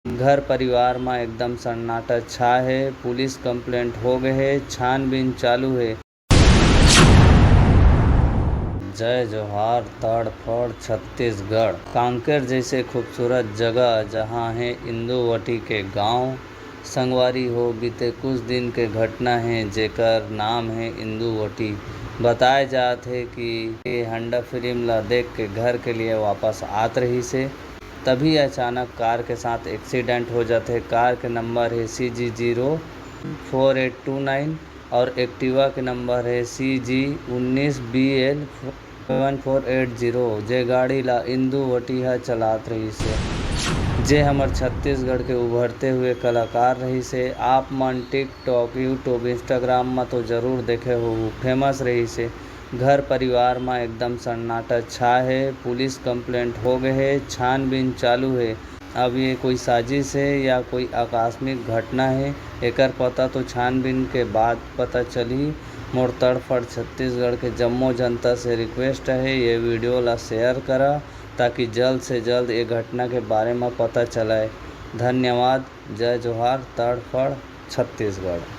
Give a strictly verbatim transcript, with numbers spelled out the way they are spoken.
घर परिवार म एकदम सन्नाटा छा हे। पुलिस कंप्लेंट हो गए हे, छानबीन चालू हे। जय जोहार। तड़फड़ छत्तीसगढ़। कांकेर जैसे खूबसूरत जगह, जहां हे इंदुवटी के गांव। संगवारी हो, बीते कुछ दिन के घटना हे, जेकर नाम हे इंदुवटी। बताए जात हे कि ये हंडा फिल्म ला देख के घर के लिए वापस आत रहिस हे, तभी अचानक कार के साथ एक्सीडेंट हो जाथे। कार के नंबर हे C G zero four eight two nine और एक्टिवा के नंबर हे C G उन्नीस B L seven four eight zero, जे गाड़ी ला इंदुवटी ह चलात रहिस हे, जे हमर छत्तीसगढ़ के उभरते हुए कलाकार रहिस हे। आप मन TikTok, YouTube, Instagram म तो जरूर देखे होहू, फेमस रहिस हे। घर परिवार म एकदम सन्नाटा छा हे। पुलिस कंप्लेंट हो गए हे, छानबीन चालू हे। अब ये कोई साजिश हे या कोई आकस्मिक घटना हे, एकर पता तो छानबीन के बाद पता चलही। मोर तड़फड़ छत्तीसगढ़ के जम्मो जनता से रिक्वेस्ट हे, ये वीडियो ला शेयर करा, ताकि जल्द से जल्द ये घटना के बारे म पता चलय। धन्यवाद। जय जोहार। तड़फड़ छत्तीसगढ़।